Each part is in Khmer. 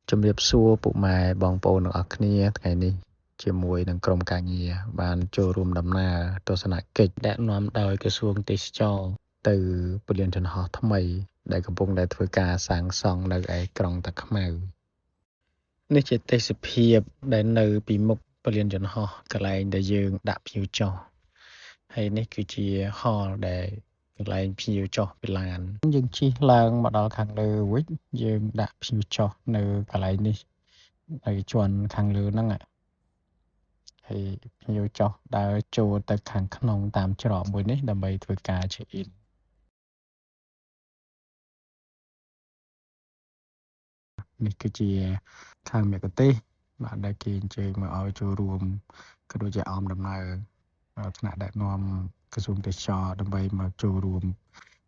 ជំរាបសួរពុកម៉ែបងប្អូនទាំងអស់គ្នាថ្ងៃនេះជាមួយនឹងក្រុមការងារបានចូលរួមដំណើរទស្សនកិច្ចដែលនាំដោយក្រសួងទេសចរណ៍ទៅពលានយន្តហោះថ្មី ដែលកំពុងតែធ្វើការសាងសង់នៅឯក្រុងតាខ្មៅនេះជាទេសភាពដែលនៅពីមុខពលានយន្តហោះកន្លែងដែលយើងដាក់ភ្ញៀវចុះហើយនេះគឺជាហលដែលកន្លែងភ្ញៀវចុះពីឡានយើងជិះឡើងមកដល់ខាងលើវិញយើងដាក់ភ្ញៀវចុះនៅកន្លែងនេះនៅជាន់ខាងលើហ្នឹងហើយភ្ញៀវចុះដើរចូលទៅខាងក្នុងតាមច្រកមួយនេះដើម្បីធ្វើការ check in នេះគឺជាខាងមគ្គុទ្ទេសក៍បាទដែលគេអញ្ជើញមកឲ្យចូលរួមក៏ដូចជាអមដំណើរថ្នាក់ដឹកនាំក្រសួងទេសចរណ៍ដើម្បីមកចូលរួម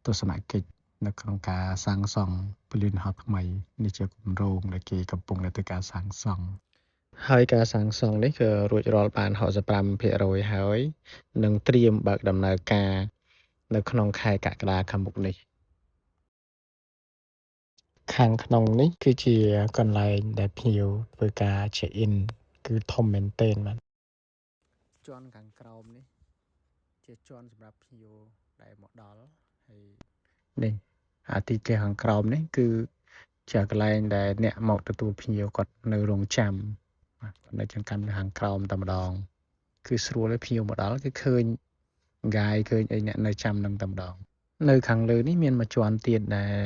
ទស្សនកិច្ចនៅក្នុងការសាងសង់ពលានយន្តហោះថ្មីនេះជាគម្រោងដែលគេកំពុងតែធ្វើការសាងសង់ហើយការសាងសង់នេះក៏រួចរាល់បាន65%ហើយនឹងត្រៀមបើកដំណើរការនៅក្នុងខែកក្កដាខាងមុខនេះខាងក្នុងនេះគឺជាកន្លែងដែលភ្ញៀវធ្វើការ check in គឺធំមែនទែនបាទជាន់ខាងក្រោមនេះជាជាន់សម្រាប់ភ្ញៀវដែលមកដល់ហើយនេះអាទីផ្ទះខាងក្រោមនេះគឺជាកន្លែងដែលអ្នកមកទទួលភ្ញៀវគាត់នៅរងចាំបាទគាត់នៅចង្កាំនៅខាងក្រោមតែម្ដងគឺស្រួលឲ្យភ្ញៀវមកដល់គឺឃើញកាយឃើញអីអ្នកនៅចាំនឹងតែម្ដងនៅខាងលើនេះមានមួយជាន់ទៀតដែល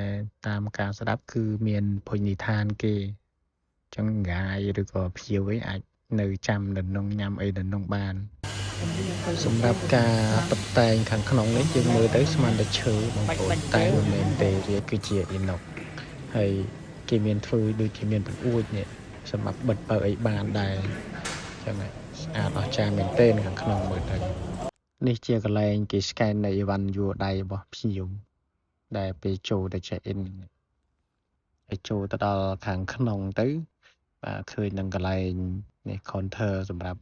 តាមការស្ដាប់គឺមានភោជនីយដ្ឋានគេអញ្ចឹងកាយឬក៏ភ្ញៀវអីអាចនៅចាំនៅក្នុងញ៉ាំអីនៅក្នុងបានសម្រាប់ការតុបតែងខាងក្នុងនេះយើងមើលទៅស្មានតែឈើបងប្អូនតែមិនមែនទេវាគឺជាអ៊ីណុកហើយគេមានធ្វើដូចជាមានបង្អួចនេះសម្រាប់បិទបើកអីបានដែរអញ្ចឹងស្អាតអស្ចារ្យមែនទែនខាងក្នុងមើលទៅនេះជាកន្លែងគេ scan នៅអីវ៉ាន់យួរដៃរបស់ភ្ញៀវដែលពេលចូលទៅ check in ហើយចូលទៅដល់ខាងក្នុងទៅបាទឃើញនឹងកន្លែងនេះ counter សម្រាប់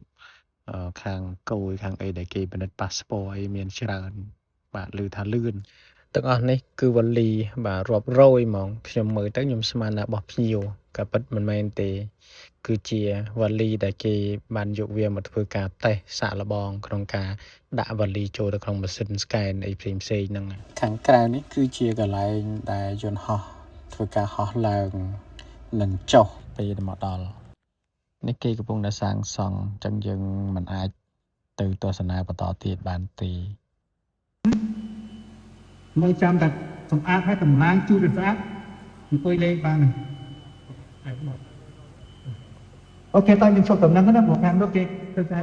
ខាងគយខាងអីដែលគេពិនិត្យ passport អីមានច្រើនបាទឮថាលឿនទាំងអស់នេះគឺវ៉ាលីបាទរាប់រយហ្មងខ្ញុំមើលទៅខ្ញុំស្មានថារបស់ភ្ញៀវក៏ពិតមិនមែនទេគឺជាវ៉ាលីដែលគេបានយកវាមកធ្វើការតេស្តសាកល្បងក្នុងការដាក់វ៉ាលីចូលទៅក្នុងម៉ាស៊ីន scan អីផ្សេងផ្សេងហ្នឹងខាងក្រៅនេះគឺជាកន្លែងដែលយន្តហោះធ្វើការហោះឡើងនិងចុះពេលមកដល់នេះគេកំពុងតែសាងសង់អញ្ចឹងយើងមិនអាចទៅទស្សនាបន្តទៀតបានទេ នៅចាំតែសម្អាតហើយតម្លាងជូតឲ្យស្អាតអង្គុយលេងបានហើយ OK តើយើងឈប់តំណឹងណាព្រោះខាងនោះគេធ្វើតែ